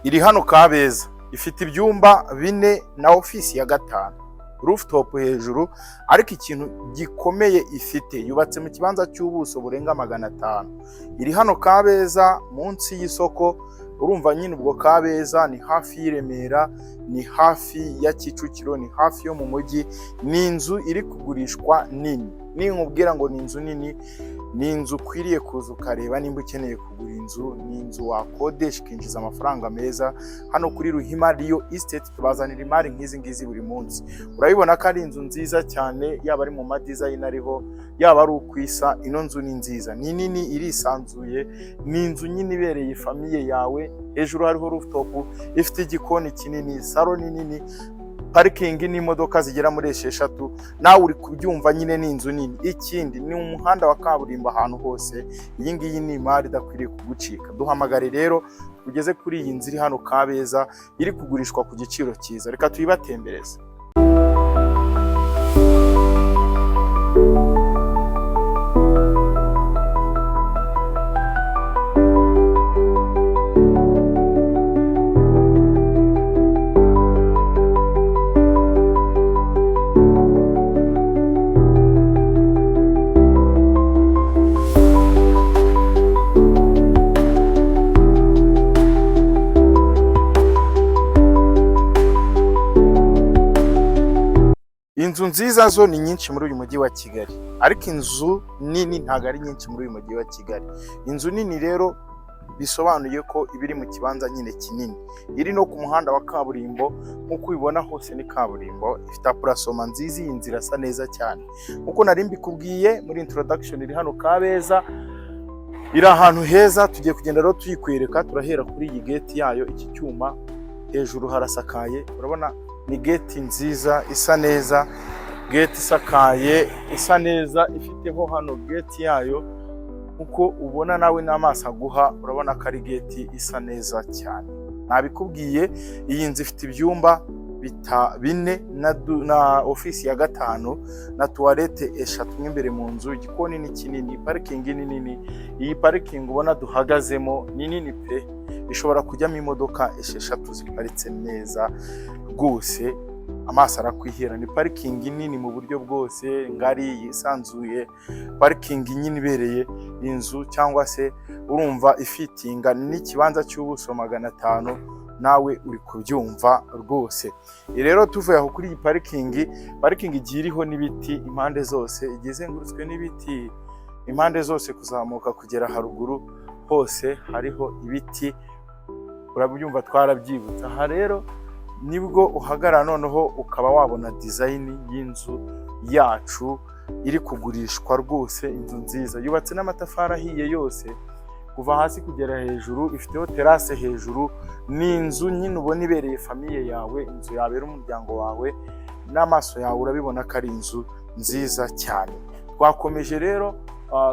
Iri hano Kabeza, ifite ibyumba bine na ofisi ya gatanu, rooftop hejuru. Ariko ikintu gikomeye ifite, yubatse mu kibanza cy'ubuso burenga 500. Iri hano Kabeza munsi y'isoko. Urumva nyine ubwo Kabeza ni hafi y'i Remera, ni hafi ya Kicukiro, ni hafi yo mu mujyi. Ni inzu iri kugurishwa nini. Ninkubwira ngo ni inzu nini, ni inzu ukwiriye kuza ukareba nimba ukeneye kugura inzu. Ni inzu wakodesha ikinjiza amafaranga meza. Hano kuri Ruhima Real Estate tubazanira imari nk'izi ngizi buri munsi. Urabibona ko ari inzu nziza cyane, yaba ari mu ma design ariho, yaba ari uko isa. Ino nzu ni nziza, ni nini, irisanzuye. Ni inzu nyine ibereye famille yawe. Hejuru hariho rooftop, ifite igikoni kinini, salon nini, parking n'imodoka zigera muri 6. Nawe uri kubyumva nyine, ni inzu nini. Ikindi ni umuhanda wa kaburimbo ahantu hose. Iyi ngiyi ni imari idakwiriye kugucika. Duhamagare rero ugeze kuri iyi nzu iri hano Kabeza, iri kugurishwa ku giciro cyiza. Reka tuyibatembereze. Inzu nziza zo ni nyinshi muri uyu mujyi wa Kigali, ariko inzu nini ntabwo ari nyinshi muri uyu mujyi wa Kigali. Inzu nini rero bisobanuye ko iba iri mu kibanza nyine kinini, iri no ku muhanda wa kaburimbo. Nk'uko ubibona hose ni kaburimbo, ifite emplacement nziza. Iyi nzu irasa neza cyane. Nk'uko nari mbikubwiye muri introduction, iri hano Kabeza, iri ahantu heza. Tugiye kugenda rero tuyikwereka. Turahera kuri iyi gate yayo, iki cyuma. Hejuru harasakaye, urabona ni gate nziza isa neza, gate isakaye isa neza, ifiteho hano gate yayo. Uko ubona nawe n'amaso aguha, urabona ko ari gate isa neza cyane. Nabikubwiye, iyi nzu ifite ibyumba bine na ofisi ya gatanu na toilette 3 mo imbere mu nzu. Igikoni ni kinini, parking ni nini. Iyi parking ubona duhagazemo ni nini pe, ishobora kujyamo imodoka 6 ziparitse neza rwose, amaso arakwihera. Ni parking nini mu buryo bwose, ngari, yisanzuye, parking nyine ibereye inzu, cyangwa se urumva ifitinga n'ikibanza cy'ubuso 500. Nawe uri kubyumva rwose. Rero tuvuye aho kuri iyi parking, parking igiye iriho n'ibiti impande zose, igiye izengurutswe n'ibiti impande zose, kuzamuka kugera haruguru hose hariho ibiti. Urabyumva, twarabyibutse. Aha rero nibwo uhagarara noneho ukaba wabona design y'inzu yacu iri kugurishwa rwose. Inzu nziza yubatse n'amatafari ahiye yose kuva hasi kugera hejuru, ifiteho terrasse hejuru. Ni inzu nyine ubona ibereye famille yawe, inzu yabera umuryango wawe. N'amaso yawe urabibona ko ari inzu nziza cyane. Twakomeje rero,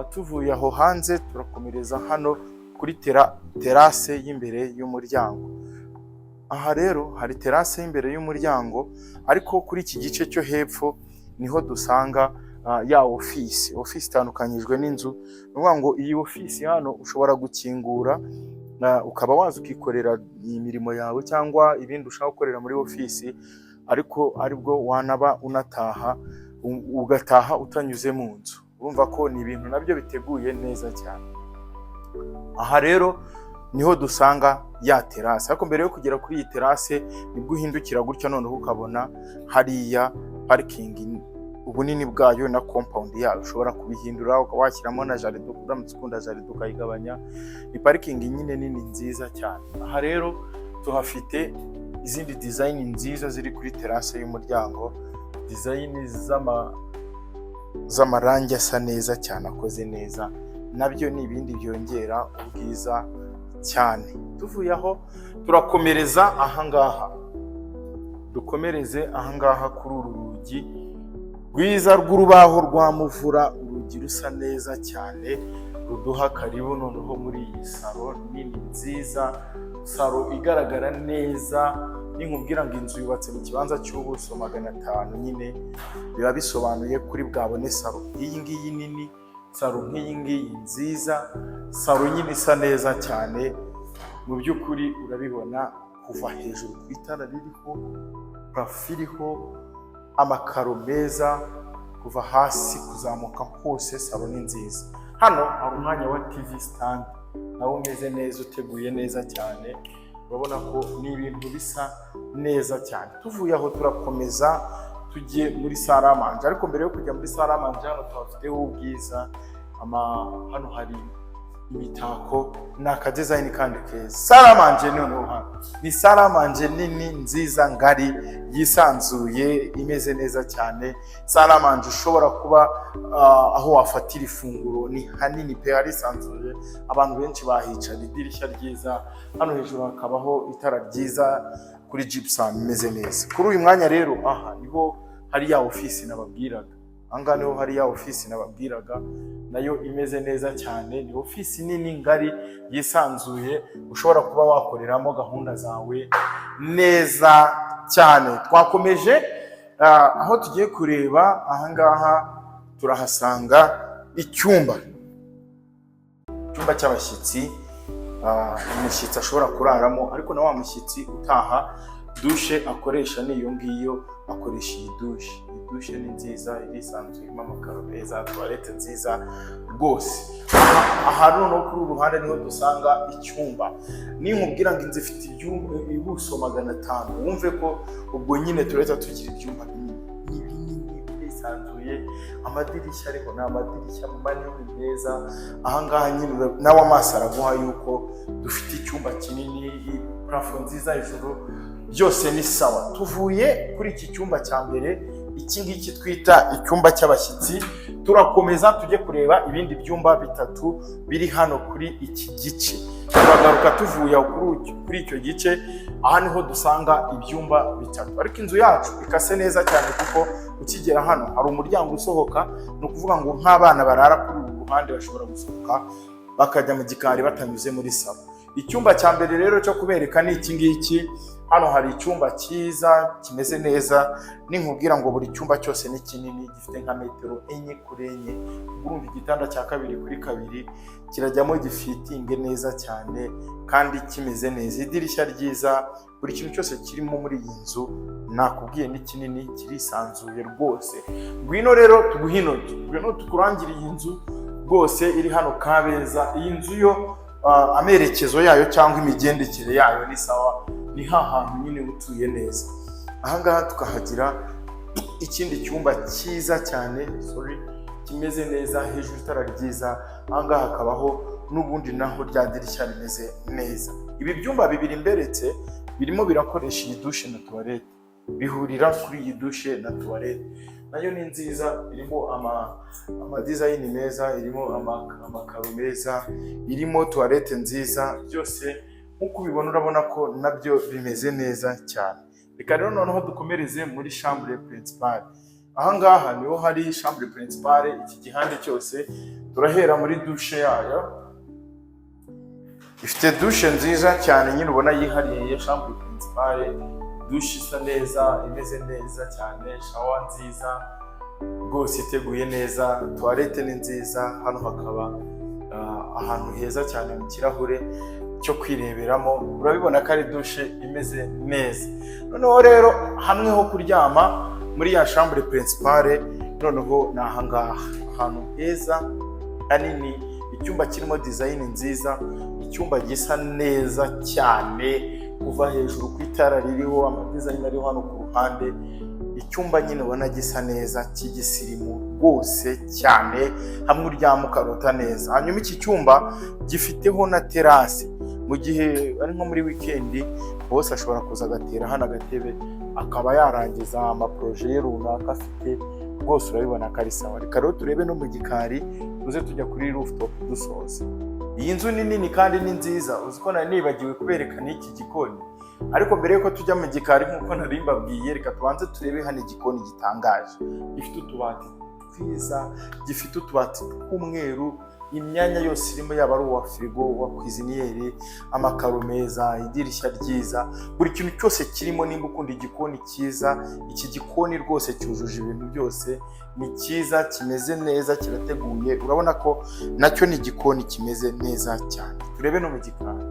tuvuye aho hanze turakomereza hano kuri terrasse y'imbere y'umuryango. Aha rero hari terrasse y'imbere y'umuryango, ariko kuri iki gice cyo hepfo niho dusanga ya ofisi. Ofisi itandukanyijwe n'inzu. Ni ukuvuga ngo iyi ofisi hano ushobora gukingura, ukaba waza ukikorera imirimo yawe cyangwa ibindi ushaka gukorera muri ofisi, ariko aribwo wanaba unataha, ugataha utanyuze mu nzu. Urumva ko ni ibintu nabyo biteguye neza cyane. Aha rero niho dusanga ya terrasse, ariko mbere yo kugera kuri iyi terrasse nibwo uhindukira gutya noneho ukabona hariya parking, ubunini bwayo na compound yayo. Ushobora kubihindura ukaba washyiramo na jardin, uramutse ukunda jardin ukayigabanya. Ni parking nyine nini nziza cyane. Aha rero tuhafite izindi design nziza ziri kuri terrasse y'umuryango, design z'amarangi asa neza cyane, akoze neza. Nabyo ni ibindi byongera ubwiza cyane. Tuvuye aho turakomereza ahangaha, dukomereze ahangaha kuri uru rugi rwiza rw'urubaho rwa muvura, urugi rusa neza cyane ruduha karibu noneho muri iyi salon nini nziza, salon igaragara neza. Ninkubwira ngo inzu yubatse mu kibanza cy'ubuso 500 nyine biba bisobanuye kuri bwabone salon nk'iyi ngiyi nini, salon nk'iyi ngiyi nziza, salon nyine isa neza cyane. Mu by'ukuri urabibona kuva hejuru ku itara ririho, plafond iriho amakaro meza, kuva hasi kuzamuka hose salon ni nziza. Hano hari umwanya wa TV stand nawo umeze neza, uteguye neza cyane. Urabona ko ni ibintu bisa neza cyane. Tuvuye aho turakomeza tujye muri salle à manger. Ariko mbere yo kujya muri salle à manger, hano tuhafiteho ubwiza. Hano hari imitako, ni akadesign kandi keza. Salle à manger noneho hano ni salle à manger nini, nziza, ngari, yisanzuye, imeze neza cyane. Salle à manger ushobora kuba aho wafatira ifunguro, ni hanini pe, harisanzuye, abantu benshi bahicara. Idirishya ryiza hano hejuru, hakabaho itara ryiza kuri gypsum imeze neza. Kuri uyu mwanya rero, aha niho hari ya ofisi nababwiraga. Ahangaha niho hari ya ofisi nababwiraga, nayo imeze neza cyane. Ni ofisi nini, ngari, yisanzuye, ushobora kuba wakoreramo gahunda zawe neza cyane. Twakomeje aho tugiye kureba ahangaha turahasanga icyumba cy'abashyitsi, umushyitsi ashobora kuraramo. Ariko na wa mushyitsi utaha, douche akoresha ni iyo ngiyo, akoresha iyi douche. Iyi douche ni nziza, irisanzuye, irimo amakaro meza, toilette nziza rwose. Aha noneho kuri uru ruhande niho dusanga icyumba. Ninkubwira ngo inzu ifite ibyumba, ubuso 500, wumve ko ubwo nyine turahita tugira ibyumba binini. Ni binini, birisanzuye, amadirishya ariho ni amadirishya manini meza. Ahangaha nyine nawe amaso araguha yuko dufite icyumba kinini, plafond nziza hejuru, byose ni sawa. Tuvuye kuri iki cyumba cya mbere, iki ngiki twita icyumba cy'abashyitsi, turakomeza tujye kureba ibindi byumba bitatu biri hano kuri iki gice. Turagaruka tuvuye aho kuri icyo gice. Aha niho dusanga ibyumba bitatu, ariko inzu yacu ikase neza cyane, kuko ukigera hano hari umuryango usohoka. Ni ukuvuga ngo nk'abana barara kuri uru ruhande bashobora gusohoka bakajya mu gikari batanyuze muri salon. Icyumba cya mbere rero cyo kubereka ni iki ngiki. Hano hari icyumba cyiza kimeze neza. Ninkubwira ngo buri cyumba cyose ni kinini, gifite nka metero 4 kuri 4, urumva igitanda cya 2 kuri 2 kirajyamo, gifitinge neza cyane kandi kimeze neza. Idirishya ryiza, buri kintu cyose kirimo muri iyi nzu nakubwiye ni kinini, kirisanzuye rwose. Ngwino rero tuguhe ino nzu, ngwino tukurangire iyi nzu rwose iri hano Kabeza. Iyi nzu yo amerekezo yayo cyangwa imigendekere yayo ni sawa, ni ha hantu nyine utuye neza. Ahangaha tukahagira ikindi cyumba cyiza cyane, sorry, kimeze neza, hejuru itara ryiza. Ahangaha hakabaho n'ubundi naho rya dirishya rimeze neza. Ibi byumba bibiri mberetse birimo birakoresha iyi douche na toilette, bihurira kuri iyi douche na toilette. Nayo ni nziza, irimo amadesign meza, irimo amakaro meza, irimo toilette nziza. Byose nk'uko ubibona, urabona ko nabyo bimeze neza cyane. Reka rero noneho dukomereze muri chambre principale. Ahangaha niho hari chambre principale, iki gihande cyose. Turahera muri douche yayo. Ifite douche nziza cyane nyine ubona yihariye ya chambre principale, douche isa neza, imeze neza cyane, shower nziza rwose, iteguye neza, toilette ni nziza. Hano hakaba ahantu heza cyane mu kirahure cyo kwireberamo. Urabibona ko ari douche imeze neza. Noneho rero hamwe ho kuryama muri ya chambre principale noneho ni ahangaha, ahantu heza hanini, icyumba kirimo design nziza, icyumba gisa neza cyane kuva hejuru ku itara ririho, amadesign ariho hano ku ruhande. Icyumba nyine ubona gisa neza cy'igisirimu rwose cyane, hamwe uryama ukarota neza. Hanyuma iki cyumba gifiteho na terrasse. Mu gihe ari nko muri weekend, bose ashobora kuza agatera hano agatebe, akaba yarangiza amaprojet ye runaka afite. Rwose urabibona ko ari sawa. Reka rero turebe no mu gikari, tuze tujya kuri rooftop dusoza. Iyi nzu ni nini kandi ni nziza. Uzi ko nari nibagiwe kubereka n'iki gikoni? Ariko mbere yuko tujya mu gikari, nk'uko nari mbabwiye, reka tubanze turebe hano igikoni gitangaje, gifite utubati twiza, gifite utubati tw'umweru, imyanya yose irimo, yaba ari uwa firigo, uwa cuisinière, amakaro meza, idirishya ryiza, buri kintu cyose kirimo. Nimba ukunda igikoni cyiza, iki gikoni rwose cyujuje ibintu byose, ni cyiza, kimeze neza, kirateguye. Urabona ko nacyo ni igikoni kimeze neza cyane. Turebe no mu gikari.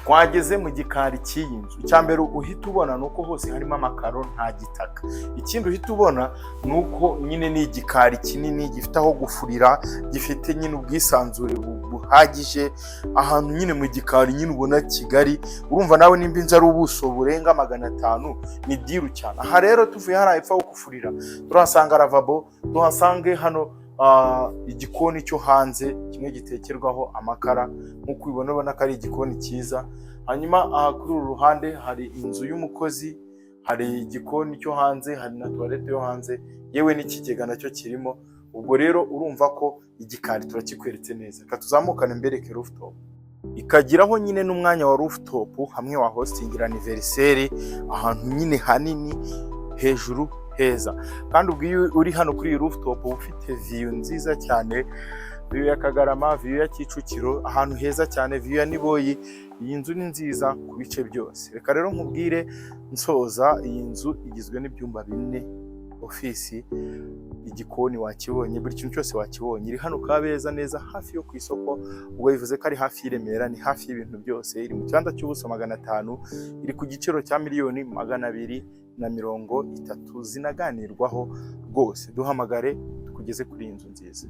Twageze mu gikari cy'iyi nzu. Icya mbere uhita ubona ni uko hose harimo amakaro, nta gitaka. Ikindi uhita ubona ni uko nyine ni igikari kinini gifite aho gufurira, gifite nyine ubwisanzure buhagije. Ahantu nyine mu gikari nyine ubona Kigali. Urumva nawe nimba inzu ari ubuso burenga 500, ni deal cyane. Aha rero tuvuye hariya hepfo aho gufurira, turahasanga lavabo, tuhasange hano igikoni cyo hanze kimwe gitekerwaho amakara. Nk'uko ubibona, ubona ko ari igikoni cyiza. Hanyuma aha kuri uru ruhande hari inzu y'umukozi, hari igikoni cyo hanze, hari na toilette yo hanze, yewe n'ikigega nacyo kirimo. Ubwo rero urumva ko igikari turakikweretse neza. Reka tuzamukane mbereke rooftop. Ikagiraho nyine n'umwanya wa rooftop, hamwe wa hostingira anniversaire, ahantu nyine hanini hejuru heza. Kandi ubwo iyo uri hano kuri iyi rooftop, uba ufite view nziza cyane, view ya Kagarama, view ya Kicukiro, ahantu heza cyane, view ya Niboyi. Iyi nzu ni nziza ku bice byose. Reka rero nkubwire nsoza, iyi nzu igizwe n'ibyumba bine, ofisi, igikoni wakibonye, buri kintu cyose wakibonye. Iri hano Kabeza neza, hafi yo ku isoko. Ubwo bivuze ko ari hafi y'i Remera, ni hafi y'ibintu byose. Iri mu kibanza cy'ubuso 500, iri ku giciro cya miliyoni 230, zinaganirwaho rwose. Duhamagare tukugeze kuri iyi nzu nziza.